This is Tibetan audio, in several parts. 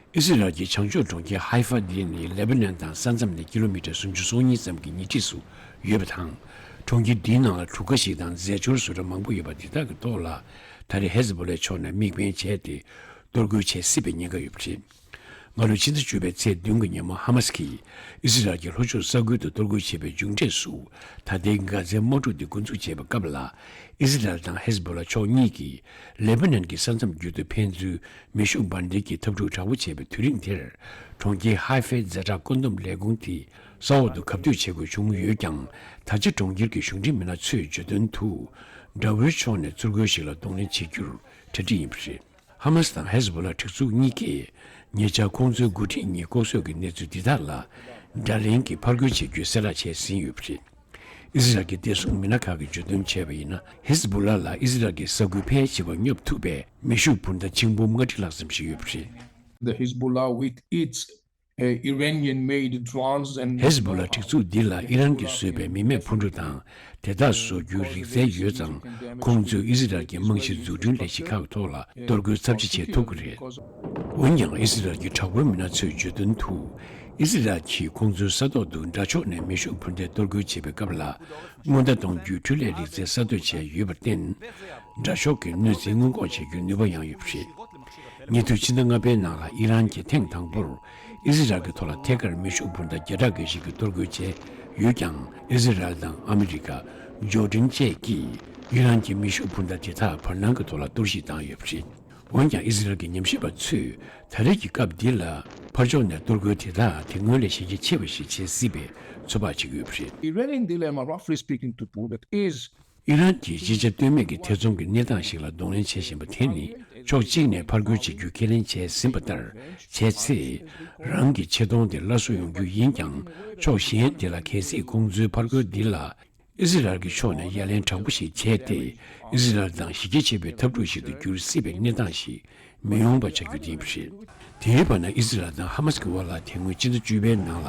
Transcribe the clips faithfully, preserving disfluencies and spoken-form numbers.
ཨི་སི་རལ་གྱི་བྱང་ཕྱོགས་གྲོང་ཁྱེར་ཧའི་ཧྥ་འདི་ནི་ལེ་བྷ་ནན་དང་ས་མཚམས་ནས་ཀི་ལོ་མི་ཊར་སུམ་ཅུ་སོ་གཉིས་ཙམ་གྱི་ཉེ་འཁྲིས་སུ་ཡོད་པ་དང་། གྲོང་ཁྱེར་འདིའི་ནང་ལ་གྲུ་ཁ་ཞིག་དང་རྫས་སྦྱོར་བཟོ་གྲྭ་མང་པོ་ཡོད་པ་འདི་དག་གི་ཐོག་ལ། ད་རེས་ཧེ་ཟི་བྷོ་ལའི་ཕྱོགས་ནས་དམིགས་འབེན་བྱས་ཏེ། གཏོར་རྒོལ་བྱེད་སྲིད་པའི་ཉེན་ཁ་ཡོད་པ་རེད། སྔ་ལོ་ཕྱི་ཟླ་བཅུ་པའི་ཚེས་བདུན་གྱི་ཉིན་མོ་ཧ་མ་སི་ཀྱིས་ཨི་སི་རལ་གྱི་ལྷོ་ཕྱོགས་ས་ཁུལ་དུ་གཏོར་རྒོལ་བྱས་པའི་མཇུག་འབྲས་སུ། ད་ལྟའི་གྷ་ཛའི་དམག་འཁྲུག་དེ་འགོ་འཛུགས་བྱས་པའི་སྐབས་ལ། ཨི་སི་རལ་དང་ཧེ་ཟི་བྷོ་ལ་ཕྱོགས་གཉིས་ཀྱིས་ལེ་བྷ་ནན་གྱི་ས་མཚམས་བརྒྱུད་དུ་ཕན་ཚུན་མེ་ཤུགས་འབར་མདེལ་གྱི་འཐབ་འཁྲུག་དྲག་པོ་བྱས་པའི་དུས་རིང་དེར། གྲོང་ཁྱེར་ཧའི་ཧྥའི་ཛ་དྲག་བཀོད་འདོམས་ལས་ཁུངས་དེ་ས་འོག་ཏུ་གབ་སྡོད་བྱེད་དགོས་བྱུང་ཡོད་ཀྱང་། ད་ཆ་གྲོང་ཁྱེར་གྱི་གཞུང་འབྲེལ་མི་སྣ་ཚོས་བརྗོད་དོན་དུ། དགྲ་བོའི་ཕྱོགས་ནས་ཚུར་རྒོལ་ཞིག་ལ་གདོང་ལེན་བྱེད་རྒྱུར་གྲ་སྒྲིག་ཡིན་པ་རེད། ཧ་མ་སི་དང་ཧེ་ཟི་བྷོ་ལ་སྒྲིག་འཛུགས་གཉིས་ཀས་ཉེ་ཆར་ཁོང་ཚོའི་འགོ་ཁྲིད་གཉིས་ལྐོག་གསོད་ཀྱི་གནས་ཚུལ་འདི་དག་ལ་དགྲ་ལན་གྱི་ཕར་རྒོལ་བྱེད་རྒྱུའི་གསལ་བསྒྲགས་བྱས་ཟིན་ཡོད་པ་རེད། ཨི་སི་རལ་གྱི་བདེ་སྲུང་མི་སྣ་ཁག་གིས་བརྗོད་དོན་བྱས་པ་ཡིན་ན། ཧེ་ཟི་བྷོ་ལ་ལ་ཨི་སི་རལ་གྱི་ས་ཁུལ་ཕལ་ཆེ་བར་སྙོབ་ཐུབ་པའི་མེ་ཤུགས་འཕུར་མདའ་ཆིག་འབུམ་ལྔ་ཁྲི་ལྷག་ཙམ་ཞིག་ཡོད་པ་རེད། The Hezbollah, with its, uh, Iranian-made drones and ཧེ་ཟི་བྷོ་ལ་སྒྲིག་འཛུགས་འདི་ལ་ཨི་རན་གྱིས་བཟོས་པའི་མི་མེད་འཕུར་གྲུ་དང་དེ་དག་བཟོ་རྒྱུའི་རིག་རྩལ་ཡོད་ཙང་། ཁོང་ཚོས་ཨི་སི་རལ་གྱི་རྨང་གཞི་འཛུགས་སྐྲུན་ལས་གཞི་ཁག་ཐོག་ལ་གཏོར་རྒོལ་ཚབས་ཆེ་བྱེད་ཐུབ་ཀྱི་རེད། འོན་ཀྱང་ཨི་སི་རལ་གྱི་དྲག་པོའི་མི་སྣ་ཚོས་བརྗོད་དོན་དུ། ཨི་སི་རལ་གྱིས་ཁོང་ཚོའི་ས་ཐོག་ཏུ་དགྲ་ཕྱོགས་ནས་མེ་ཤུགས་འཕུར་མདའི་གཏོར་རྒོལ་བྱེད་པའི་སྐབས་ལ། སྔོན་བརྡ་གཏོང་རྒྱུའི་འཕྲུལ་ལས་རིག་རྩལ་གསར་གཏོད་བྱས་ཡོད་པར་བརྟེན། དགྲ་ཕྱོགས་ཀྱི་གནོད་འཚེ་སྔོན་འགོག་བྱེད་རྒྱུའི་ནུས་པ་ཡང་ཡོད་པ་རེད། ཉེ་དུས་ཕྱི་ཟླ་ལྔ་པའི་ནང་ལ་ཨི་རན་གྱིས་ཐེངས་དང་པོར་ཨི་སི་རལ་གྱི་ཐོག་ལ་ཐད་ཀར་མེ་ཤུགས་འཕུར་མདའ་བརྒྱ་ཕྲག་འགའ་ཞིག་གི་གཏོར་རྒོལ་བྱས་ཡོད་ཀྱང་། ཨི་སི་རལ་དང་ཨ་མི་རི་ཀ། ཇོར་ཌན་བཅས་ཀྱིས་ཨི་རན་གྱི་མེ་ཤུགས་འཕུར་མདའ་དེ་དག་བར་སྣང་གི་ཐོག་ལ་གཏོར་བཤིག་བཏང་ཡོད་པ་རེད། འོན་ཀྱང་ཨི་སི་རལ་གྱི་ཉམས་ཞིབ་པ་ཚོས་ད་རེས་ཀྱི་སྐབས་འདི་ལ་ཕར་ཕྱོགས་ནས་གཏོར་རྒོལ་དེ་དག་དེ་སྔོན་ལས་གཞི་རྒྱ་ཆེ་བ་ཞིག་བྱེད་སྲིད་པའི་ཚོད་དཔག་བྱེད་ཀྱི་ཡོད་པ་རེད། Iranian dilemma, roughly speaking, to put it, is ཨི་རན་གྱིས་ཅི་བྱ་གཏོལ་མེད་ཀྱི་ཐེ་ཚོམ་གྱི་གནས་སྟངས་ཤིག་ལ་གདོང་ལེན་བྱེད་བཞིན་པ་དེ་ནི། ཕྱོགས་གཅིག་ནས་ཕར་རྒོལ་བྱེད་རྒྱུ་ཁས་ལེན་བྱས་ཟིན་པ་ལྟར་བྱས་ཚེ། རང་གི་ཆེ་མཐོང་དེ་སླར་གསོ་ཡོང་རྒྱུ་ཡིན་ཀྱང་། ཕྱོགས་གཞན་དེ་ལ་གལ་སྲིད་ཁོང་ཚོའི་ཕར་རྒོལ་འདི་ལ། ཨི་སི་རལ་གྱི་ཕྱོགས་ནས་ཡ་ལན་དྲག་པོ་ཞིག་བྱས་ཏེ། ཨི་སི་རལ་དང་གཞི་རྒྱ་ཆེ་བའི་འཐབ་འཁྲུག་ཞིག་ཏུ་འགྱུར་སྲིད་པའི་གནས་སྟངས་ཤིག་མི་ཡོང་བ་བྱ་རྒྱུ་དེ་ཡིན་པ་རེད། དེའི་བར་ན་ཨི་སི་རལ་དང་ཧ་མ་སི་ཀྱི་དབར་ལ་དེ་སྔོན་ཕྱི་ཟླ་བཅུ་པའི་ནང་ལ་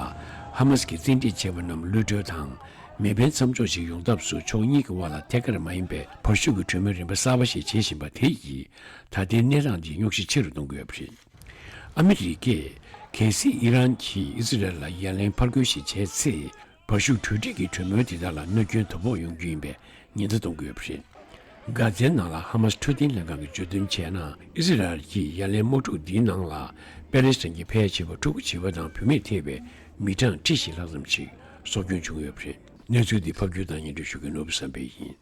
ཧ་མ་སི་ཀྱིས་བཙན་ཁྲིད་བྱས་པ་རྣམས་གློད་གྲོལ་དང་མེ་འཕེན་མཚམས་འཇོག་ཞིག་ཡོང་ཐབས་སུ་ཕྱོགས་གཉིས་ཀྱི་དབར་ལ་ཐད་ཀར་མ་ཡིན་པའི་བར་ཤོག་གི་གྲོས་མོལ་རིམ་པ་གསར་པ་ཞིག་བྱེད་བཞིན་པ་དེ་ཡིས་ད་ལྟའི་གནས་སྟངས་འདིའི་རྙོག་གཞི་ཆེ་རུ་གཏོང་གི་ཡོད་པ་རེད། ཨ་མི་རི་ཀས་གལ་སྲིད་ཨི་རན་གྱིས་ཨི་སི་རལ་ལ་ཡ་ལན་ཕར་རྒོལ་ཞིག་བྱས་ཚེ། བར་ཤུགས་གྲོས་འགྲིག་གི་གྲོས་མོལ་དེ་དག་ལ་གནོད་སྐྱོན་དོ་ཕོག་ཡོང་རྒྱུ་ཡིན་པའི་ཉེན་བརྡ་གཏོང་གི་ཡོད་པ་རེད། གྷ་ཛའི་ནང་ལ་ཧ་མ་སི་འཕྲོད་བསྟེན་ལྷན་ཁང་གིས་བརྗོད་དོན་བྱས་ན། ཨི་སི་རལ་གྱིས་ཡ་ལན་དམག་འཁྲུག་འདིའི་ནང་ལ་པེ་ལེ་སི་ཐན་གྱི་ཕལ་ཆེ་བ་ཕྲུ་གུ་བྱིས་པ་དང་བུད་མེད་ཐེ་བའི་མི་གྲངས་ཁྲི་བཞི་ལྷག་ཙམ་ཞིག་སྲོག་སྐྱོན་བྱུང་ཡོད་པ་རེད། གནས་ཚུལ་འདི་ཕབ་སྒྱུར་དང་སྙན་སྒྲོན་ཞུ་མཁན་ནོར་བུ་བསམ་འཕེལ་ཡིན།